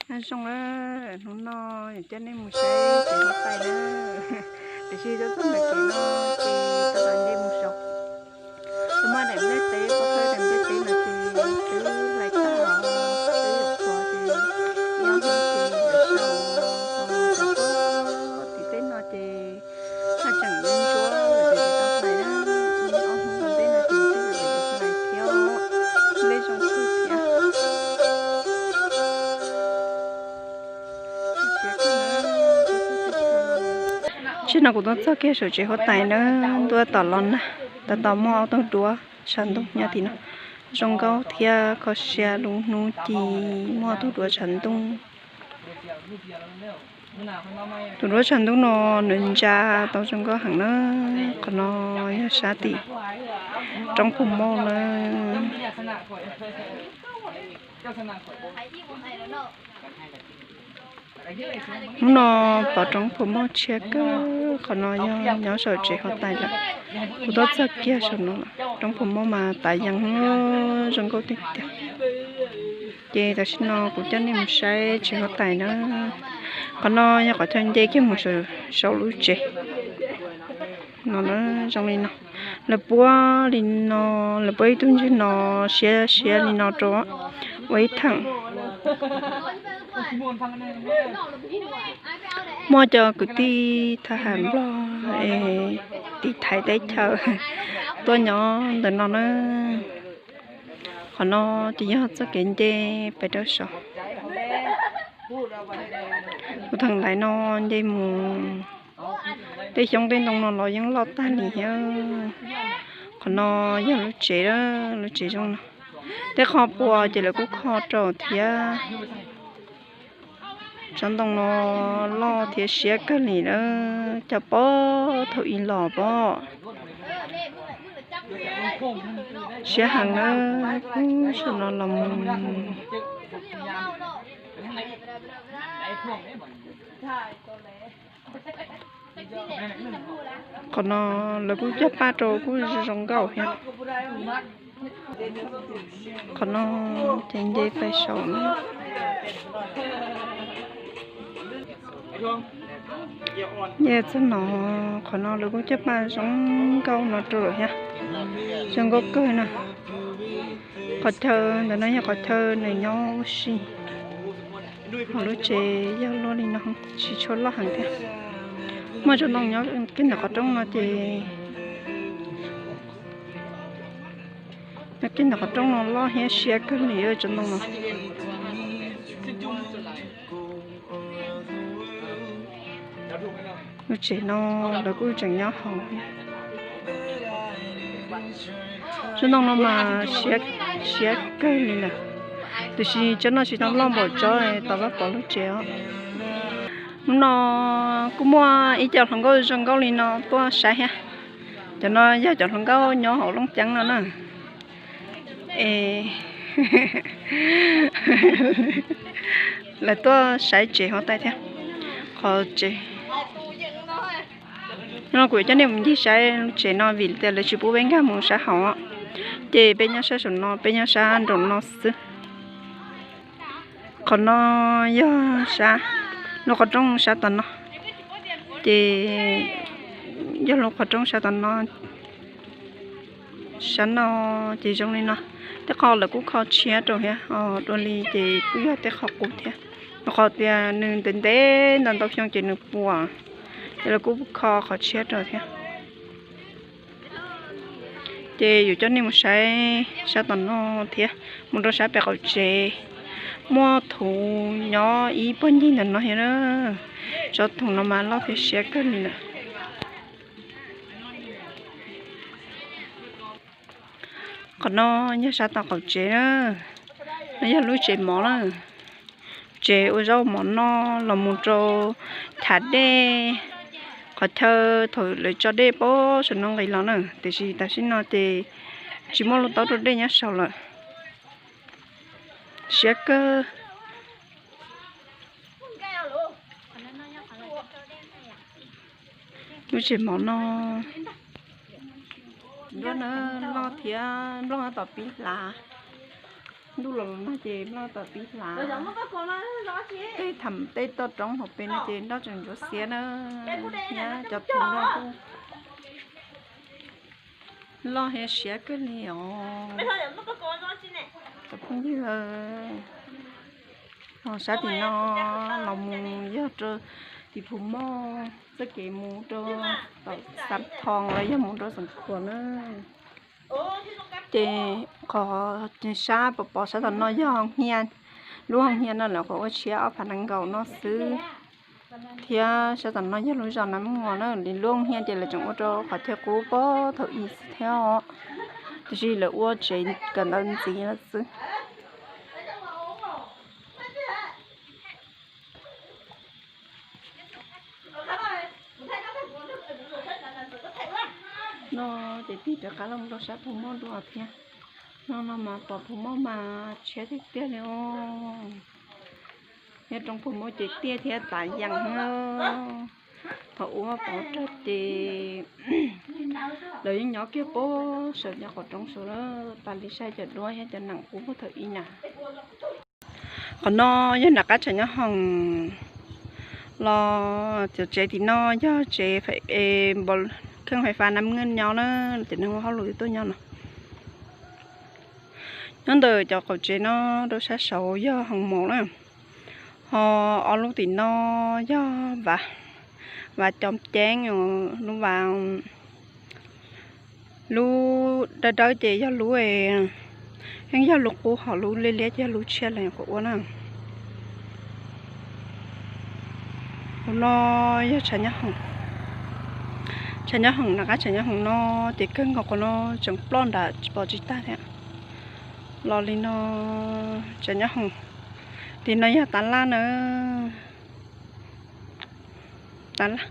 Nyob zoo, hnub no yuav coj nej mus saib tsev huab tais na. Tiam sis tuaj txog ntawm kev no ces tau los nce mus saud. Twb muaj daim nplej teb, pov thawj daim nplej teb no ces twb hlais tag los twb yuav qhuav ces ib ob hnub ces yuav saud. Ho tim tej no ces haj tseem ntsuab lawm ces tsis tau hlais na. Ib ob hnub ntej no ces twb yuav hlais thiab, nplej zoo kawg thiab. Tsheb no kuv tuaj txog kiag saum tsev huab tais na, ntuj tab tom los nag, tab tom muaj ob tug duab tshav ntuj nyob tim no. Zoo nkauj thiab kho siab, lub hnub ci muaj ob tug duab tshav ntuj. Tus duab tshav ntuj no nws ntsa tau zoo nkauj heev na. Qhov no yog sab tim roob Phu Mauj na. Hnub no pom roob Phu Mauj tshiab kawg, qhov no yog nyob saum tsev huab tais lawm. Kuv tuaj txog kiag saum no, roob Phu Mauj mas tav yees zoo nkauj tiag tiag. Ces tam sim no kuv coj nej mus saib tsev huab tais na. Qhov no yog qhov chaw nce kiag mus saum lub tsev no na. Zoo li no, lawv puab li no, lawv puab ib tug ntswg no siab siab li no rau ua ib theem. Muaj cov kwv tij thab ham Nplog es tiv thaiv teb chaws tuaj nyob ntawm no na. Qhov no ces yog txoj kev nce pem rau saud. Kuv theem ntaiv no nce mus tej xyoob tej ntoo no los yeej loj tag li thiab. Qhov no yog lub tsev, lub tsev zoo no. Tej qho pua ces lawv kuj kho rau thiab. Tsob ntoo no loj thiab siab kawg li na, coj pog thaum ub los pom. Siab heev na, kuj saum no los mus. Qhov no lawv kuj cog paj rau kuj zoo nkauj thiab. Qhov no ces nce pem saud na. Nce txog no, qhov no lawv kuj cog paj zoo nkauj no rau lawm thiab. Zoo nkauj kawg na. Qhov chaw ntawm no yog qhov chaw nws nyob ua si. Ho lub tsev yog luaj li no, tsis tshua loj heev thiab. Muaj tsob ntoo nyob kiag ntawm qhov rooj no ces, nyob kiag ntawm qhov rooj no loj thiab siab kawg li tsob ntoo no. Lub tsev no lawv kuj tseem nyob hauv. Tsob ntoo no mas siab kawg li lawm, tiam sis tsob no tsis tau loj npaum tsob tau loj pom lub tsev os. Hnub no kuj muaj ib co hluas nkauj zoo nkauj li no tuaj saib thiab. Cov no yog cov hluas nkauj nyob hauv Looj Ceeb no na. Es lawv tuaj saib tsev huab tais thiab. Qhov tsev no kuv yuav coj nej mus ncig saib lub tsev no vim tias lawv tsis pub peb nkag mus sab hauv, ces peb nyob sab saum no, peb nyob sab nraum no xwb. Qhov no yog sab, lub qhov rooj sab tom no, ces yog lub qhov rooj sab tom no. Sab no ces zoo li no, tej qho lawv kuj kho tshiab rau thiab, dua li ces kuj yog tej qho qub thiab. Rau qhov tias nws ntev ntev ntau ntau xyoo ces nws puas, ces lawv kuj kho qhov tshiab rau thiab. Ces yuav coj nej mus saib sab tom no thiab, mus rau sab pem qaum tsev, muaj thuv nyob ib puag ncig ntawm no thiab na. Tsob thuv no mas loj thiab siab kawg li lawm. Qhov no yog sab tom qaum tsev na, no yog lub tsev mov na. Tsev ua zaub mov noj los mus rau chav dej, qhov chaw thaum lawv tso dej pem saum no nqis los na, tiam sis tam sim no ces tsis muaj lub taub rau dej nyob saud lawm. Siab kawg. Lub tsev mov no, nruab na, loj thiab nplooj tom pib hlav. Ntuj los los nag ces nplooj tom tib hlav. Tej tham tej toj roob hauv pes no ces nroj tseem ntsuav xiab na, thiab cov tus nroj kuj loj thiab siab kawg li os. Cov phooj ywg, sab tim no los mus yog rau tim Phu Moj, txoj kev mus rau tom Xab Thoo los yog mus rau Xeev Khuam na. Ces qhov sab pos pos sab tom no yog hoo hia, lub hoo hia no lawv qhuav ua tshiab ob phav nees nkaum no xwb. Thiab sab tom no yog lub zos Nab Muas na, li lub hoo hia ces lawv tseem ua rau qhov chaw qub puag thaum ub xwb thiab os, tiam sis lawv ua tsev kawm ntawv ntxiv lawm xwb. No ces tig rov qab los rau sab Phu Moj dua thiab. No no mas pom Phu Moj mas tshiab tiag tiag li os. Nyob rau Phu Moj ces tiaj thiab tav yees na. Thaum ub pom rau ces lawv yeej nyob kiag puag saum cov qaum roob saud lawm, pas li saib cov duab thiab cov nees qub puag thaum ub na. Qhov no yog nram qab tshav nyob hoom los, cov tsev tim no yog tsev kheej fais fab Nab Muas nyob na, ces neeg ua hauj lwm tuaj nyob no. Nyob ntawm cov qaum tsev no rau sab saud yog hoos maum na, ho ob lub tim no yog vas, vas cov ceeb, lub vas, lub dawb dawb ces yog lub, yeej yog lub qub, ho lub liab liab ces yog lub tshiab lawv nyuam qhuav ua na. Qhov no yog tshav nyob hoom, tshav nyob hoom nram qab tshav nyob hoom no ces kawg nkaus qhov no tseem ploj nram tsis pom tsis tag thiab. Los li no tshav nyob hoom, li no yog tab laj na. Tab laj.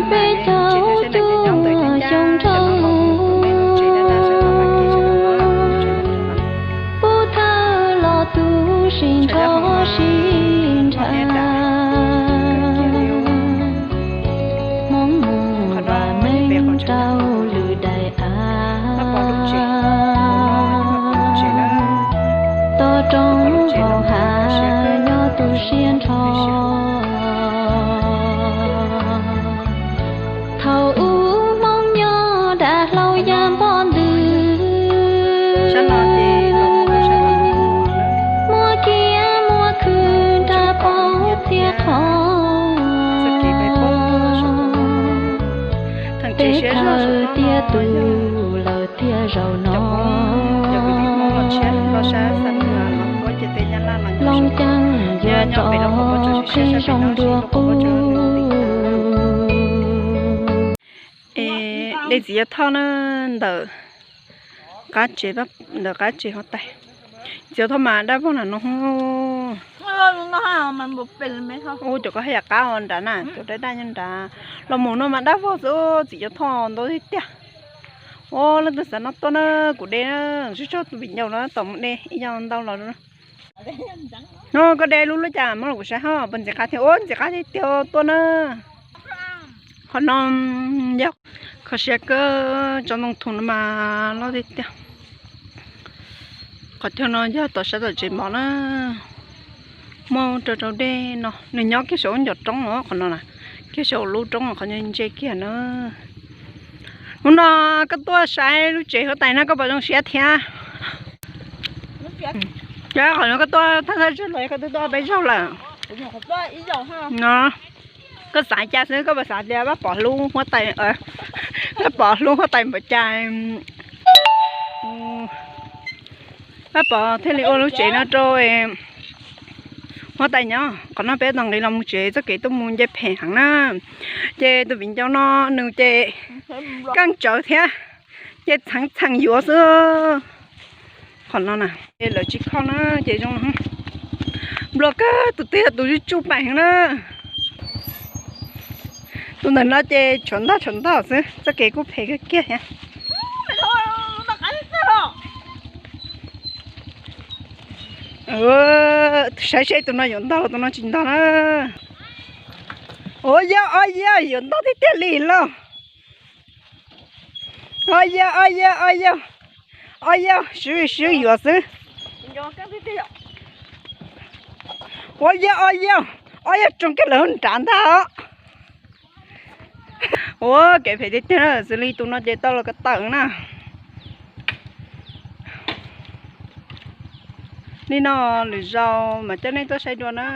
Peb caug tuaj xyoo nrau, pub thawj los tu sib nrho sib nrhau. Hmoob mus vam meej rau lwm daim av, toj roob hauv hav nyob tu siab nrho. Thaum ub Hmoob nyob dav hlau ya npoj ntws, muaj kiab muaj khw nrag paus tiaj qhov. Peb khaws tiaj tus lawm tiaj zaum no, Looj Ceeb yuav rov qhib zoo dua qub. Es dej txiv Yawg Thoj na, ntawm qab tsev, ntawm qab tsev huab tais. Txiv Yawg Thoj mas dab vog na no. Ua cov koj haj yam qab nrad na, cov daj daj nyob nrad. Los mus no mas dab vog xwb, txiv Yawg Thoj ntau tiag tiag. Ua leej twg xav noj tuaj na, kuv de na, tsis tso tus viv ncaus no tom mus de ib yam ntau los. No koj de lub lub cas muab los kuv saib ho, puas ntxim qab thiab, ua ntxim qab tiag tiag tuaj na. Qhov no yog kho siab kawg, tsob ntoo thum no mas loj tiag tiag. Qhov chaw no yog tom sab tom tsev mov na, muaj rau rau dej no, nws nyob kiag saum ncov roob os, qhov no na, kiag saum lub roob qhov ntse kiag na. Hnub no koj tuaj saib lub tsev huab tais no koj puas zoo siab thiab? Qhov no koj tuaj thaj thaj tseg los koj twb tuaj peb zaug lawm. No, koj xav cas xwb, koj puas xav tias Paj Pov hlub huab tais, Paj Pov hlub huab tais npaum cas Paj Pov thiaj li ua lub tsev no rau huab tais nyob? Qhov no peb tau nqis los mus tsev txoj kev tuaj mus nce phem heev na. Ces tus viv ncaus no nws ces keej tsawv thiab, ces txheev txheem yuav xwb. Qhov no na, ces lawv tsis kho na, ces zoo no. Nplua kawg, tus twg yog tus zuj tsuj pais heev na. Tus ntawm no ces tshuav ntog tshuav ntog xwb, txoj kev kuj phem kawg kiag thiab. Saib seb tus no yuav ntog los tus no tsis ntog na. Ua yog, ua yog, yuav ntog tiag tiag li lauj. Ua yog, ua yog, ua yog. Ob yawg swb swb yuav xwb. Ua yawg, ob yawg, ob yawg tsoo kiag lawm nrad ntag os. Ua kev phem tiag tiag, xws li tus no ces tau los ko taw na. Li no lwm zaus mas coj nej tuaj saib dua na.